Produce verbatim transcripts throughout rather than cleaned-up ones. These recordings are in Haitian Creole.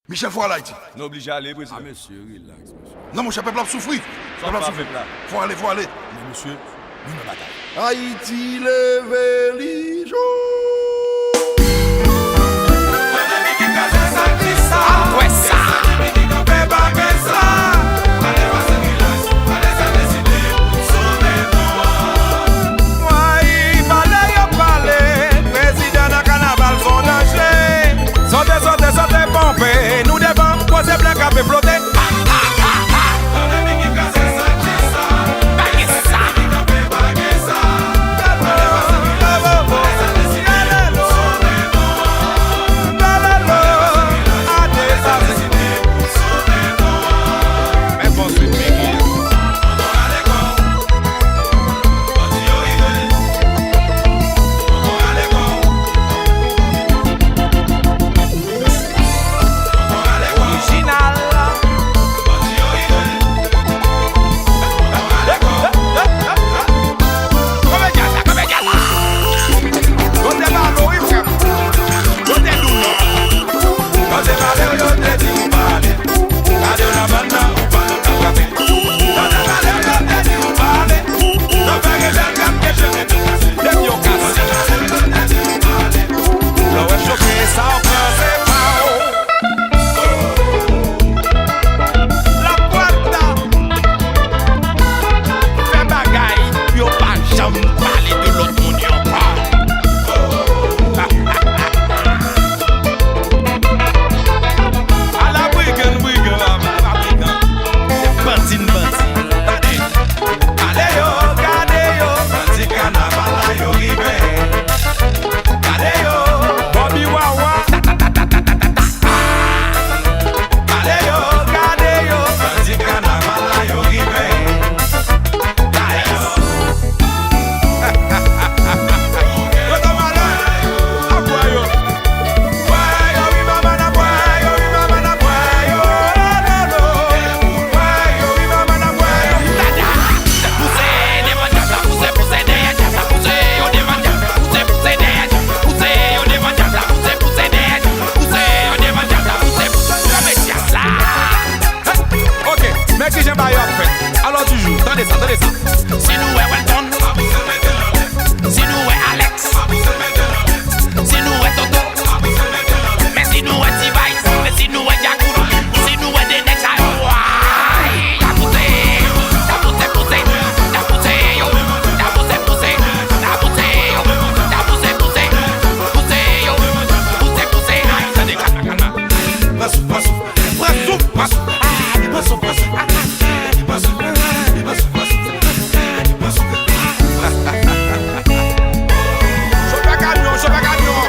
Michel, fò al Ayiti. Nou oblije ale, prezidan. Ah, mesye, relax, mesye. Non, monchè, pèp la ap soufri. Pèp la ap soufri. Fò ale, fò ale. Men, mesye, nou nan batay. Ayiti leve li jou. Apre sa. Woy, pale yo pale, prezidan nan kanaval son danje. Sote, sote, sote, ponpe, nou devan, koze blan k ap flote. Orijinal. Kanpe djaz la, kanpe djaz la. Yo te pale w wi, frè m. Yo te di w non. Yo te pale w, yo te di w pale. Gade w nan bann nan, ou pa nan frape. Yo te pale w, yo te di w pale. Nan fè rebèl k ap keche. Depi yo kase. Lè w wè choke sa w pran se pa w. Lakwata fè bagay pou yo pa janm pale de lòt moun yo ankò. Ala brigann, brigann, ala brigann. Se bandi n bandi. Gade. Gade yo, gade yo, bandi kanaval la yo rive. Gade yo, Bobby Wawa. Gade yo, gade yo, bandi kanaval la yo rive. Gade yo. Yo tò malè, ap wè yo. Ok, men kijan bagay yo ap fèt. Alò toujou, tande sa, tande sa. Si nou wè Welton, si nou wè Alex, si nou wè Toto, men si nou wè T-Vice, men si nou wè Djakout, si nou wè de nèg sa yo, why? Tapouse, tapouse, pouse, tapouse yo, tapouse, pouse, tapouse yo, tapouse, pouse, pouse yo, pouse, pouse, ay, tande, kalma, kalma. Pran souf, pran souf, pran souf, pran souf, ah, pran souf, pran souf, ah, pran souf, pran souf, pran souf, ah, pran souf, pran souf, ah, pran souf. Chofè kamyon, chofè kamyon.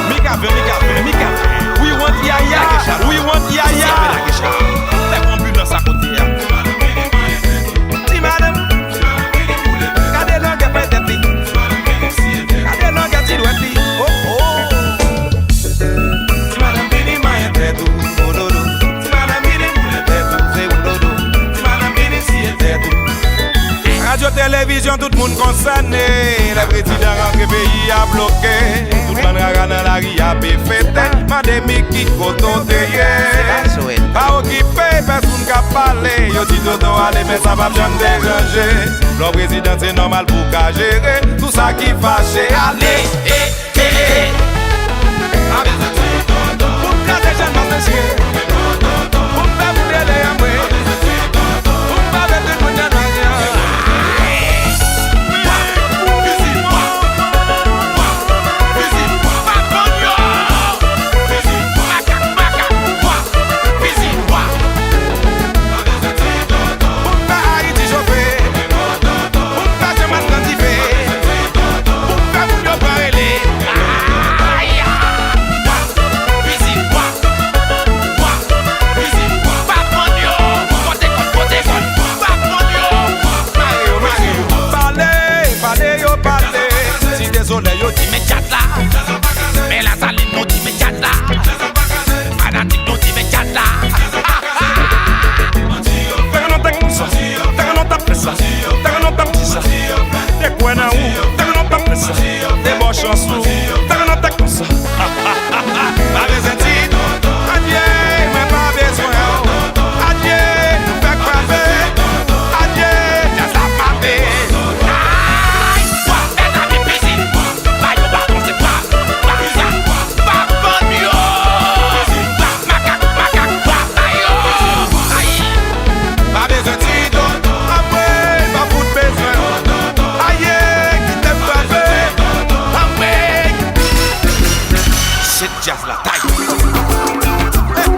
Mika ven, Mika ven, Mika ven. We want Yaya, we want Yaya. Lè yon anbilans akote a. Ti madanm, gade longè pwen tèt li. Gade longè ti dwèt li. Oh, oh. Ti madanm vini manyen tèt ou, oh, dodo. Ti madanm vini boule tèt ou, se ou, dodo. Ti madanm vini siye tèt ou. Radyo, televizyon, tout moun konsène. Lè prezidan rantre, peyi a bloke. Tout bann rara nan lari ap fete. Mande Miki kote w te ye. Pa okipe pèsonn k ap pale. Yo di Toto ale, men sa p ap janm deranje. Lè w prezidan, se nòmal pou w ka jere tou sa ki fache. Ale! E, e, e, e. Pou m kraze Channmas, mesye. Pou m fè moun rele anmwe. Pou m pave tout moun nan lari an. Fizi nwa. Fizi nwa. Makak, makak. Fizi nwa. Pou m fè Ayiti chofe. Pou m fè Senmak pran dife. Pou m fè moun yo pran rele. Aya!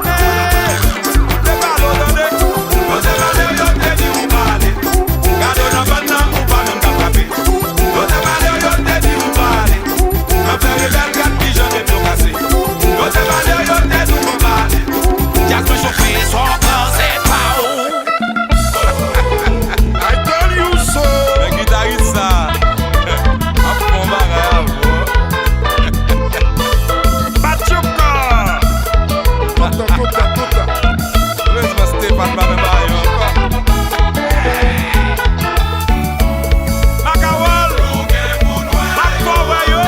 Hey, hey, se pale w tande. Yo te pale w, yo te di w pale. Gade w nan bann nan, ou pa menm ka frape. Yo te pale w, yo te di w pale. Nan fè rebèl, gad kijan tèt yo kase. Yo te pale w, yo te di w pale. Djaz mwen chofe, sa w panse pa w. I tell you so. Men gitaris sa ap fè yon bagay avè w. Bat yo kò. Toutan, toutan, toutan. Erezman Stéphane pa menm bagay yo ankò. Makawòl. Bat fò wè yo.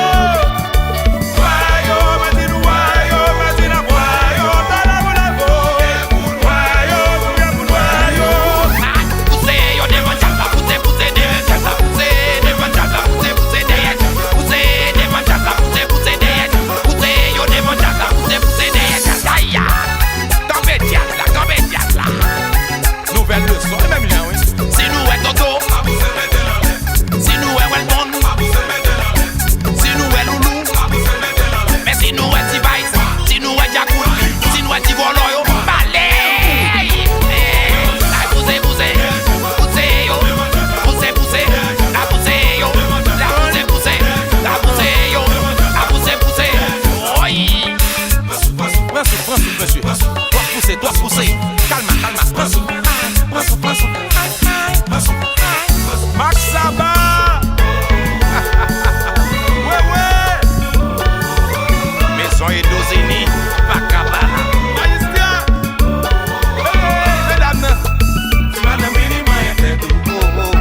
Wè yo, mwen di nou wè yo, mwen di n ap wè yo, talè nou leve w. Wè yo, nou gen pou n wè yo. Pouse yo devan djaz la, pouse, pouse devan djaz la, pouse devan djaz la, pouse, pouse dèyè djaz la, pouse devan djaz la, pouse, pouse dèyè djaz la, pouse yo devan djaz la, pouse, pouse dèyè djaz la, ya. Kanpe djaz la, kanpe djaz la. Nouvèl leson, e menm jan, wi. Si nou wè Toto, si nou wè Welton, si nou wè Loulou, men si nou wè T-Vice, si nou wè Djakout, si nou wè ti vòlò yo, pale! Ay, pouse, pouse, pouse yo, pouse, pouse, la pouse yo, la pouse, pouse, la pouse yo, la pouse, pouse, oy! Pran souf, pran souf, mesye. Twòp pouse, twòp pouse. Kalma, kalma. Pran souf. Pran souf, pran souf. Pran souf. Max Saba. Wewe. Maison Edo Zeni. Pakaba. Ayisyen. Hey, medam nan. Ti madanm vini manyen tèt ou. Oh, oh.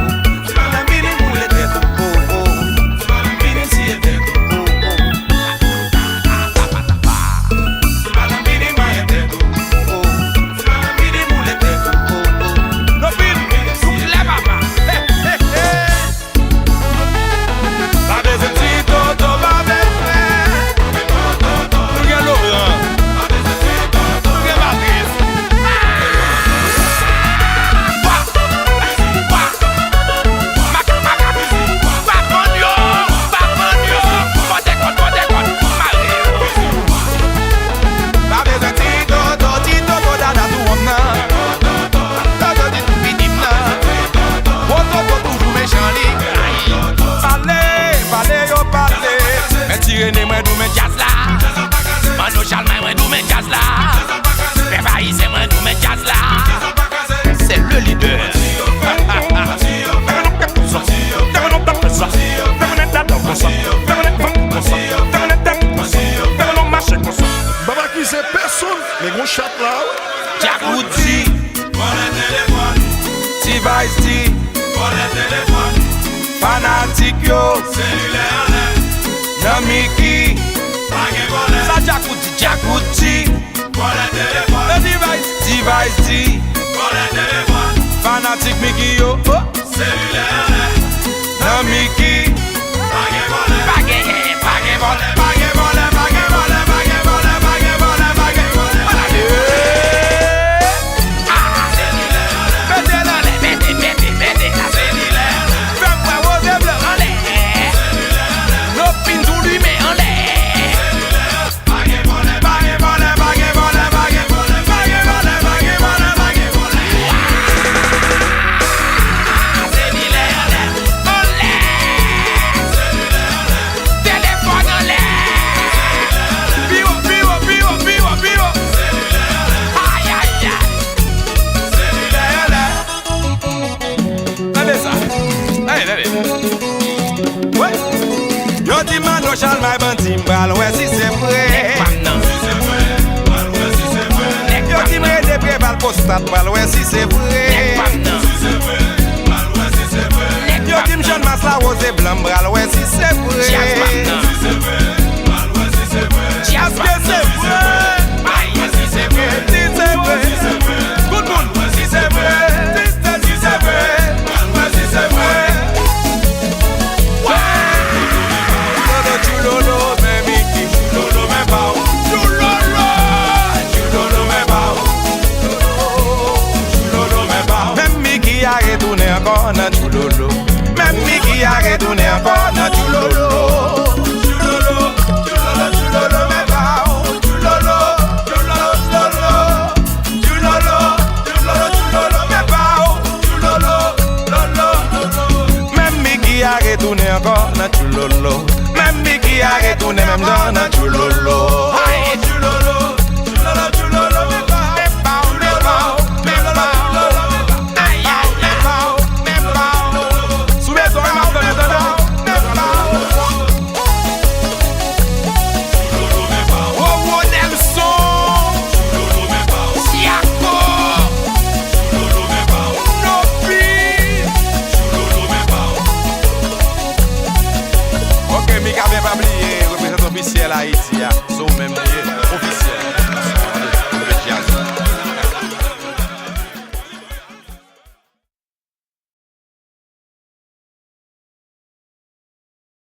Ti madanm vini boule tèt ou. Oh, oh. Ti madanm vini siye tèt ou. Oh, oh. Ti madanm vini manyen tèt ou. Oh, oh. Ti madanm vini boule tèt ou. Oh, oh. Ti madanm vini siye tèt ou. Lè papa. Hey, hey, hey. Pa bezwen ti toto, pa bezwen. Nou gen Laurent. Nou gen Patrice. Pa pann yo, pa pann yo. Pote kòd, pote kòd, mare yo. Pa bezwen ti toto, ti toto dada tou wòm nan. Toto ti tou pitit nan. Gwo toto toujou mechan li. Pale, pale yo pale. Men Ti Rene mwen di w men djaz la. Manno Chalmay mwen di w men djaz la. Pèp ayisyen mwen di w men djaz la. C'est le leader. Fè nou pèp konsa. Fè nou tap konsa. Fè nou nèt ladan konsa. Fè nou nèt vant konsa. Fè nou nèt tèt konsa. Fè nou mache konsa. M p ap akize pèsonn, men gon chat la wi. Djakout di. Vòlè telefòn. T-Vice di. Vòlè telefòn. Fanatik yo. Selilè anlè. Nan Miki. Pa gen vòlè. Sa Djakout di, Djakout di. Vòlè telefòn. Nan T-Vice. T-Vice di. Vòlè telefòn. Fanatik Miki yo. Oh. Selilè anlè. Nan Miki. Pa gen vòlè. Pa genyen, pa gen vòlè, pa gen vòlè, pa gen vòlè, pa gen vòlè, pa gen vòlè, pa gen vòlè. Ala de. Ah, selilè anlè. Mete l anlè, mete, mete, mete. Selilè anlè. Fè m wè woze blan anlè. Selilè anlè. Lopin tou limen anlè. Selilè anlè. Pa gen vòlè, pa gen vòlè, pa gen vòlè, pa gen vòlè, pa gen vòlè, pa gen vòlè, pa gen vòlè. Selilè anlè, anlè. Telefòn anlè. Pi wo, pi wo, pi wo, pi wo, pi wo. Ay, ay, ay. Tande sa. Tande, tande. Wi. Yo di Manno Chalmay bandi, m pral wè si se vre. Nèg pa m nan. Yo di m Rene Preval Pwostat, m pral wè si se vre. Nèg pa m nan. Yo di m Channmas la woze blan, m pral wè si se vre. Djaz pa m nan. Èske se vre? Ay, si se vre. Si se vre. Tout moun, si se vre. Si se, si se vre. Si se vre. Wa! Tchoulolo, tchoulolo, men Miki. Tchoulolo, men pa w. Tchoulolo. Tchoulolo, men pa w. Tchoulolo, men pa w. Menm Miki a retounen ankò nan tchoulolo. Menm Miki a retounen ankò Ofisyèl Ayiti a, se ou menm li ye.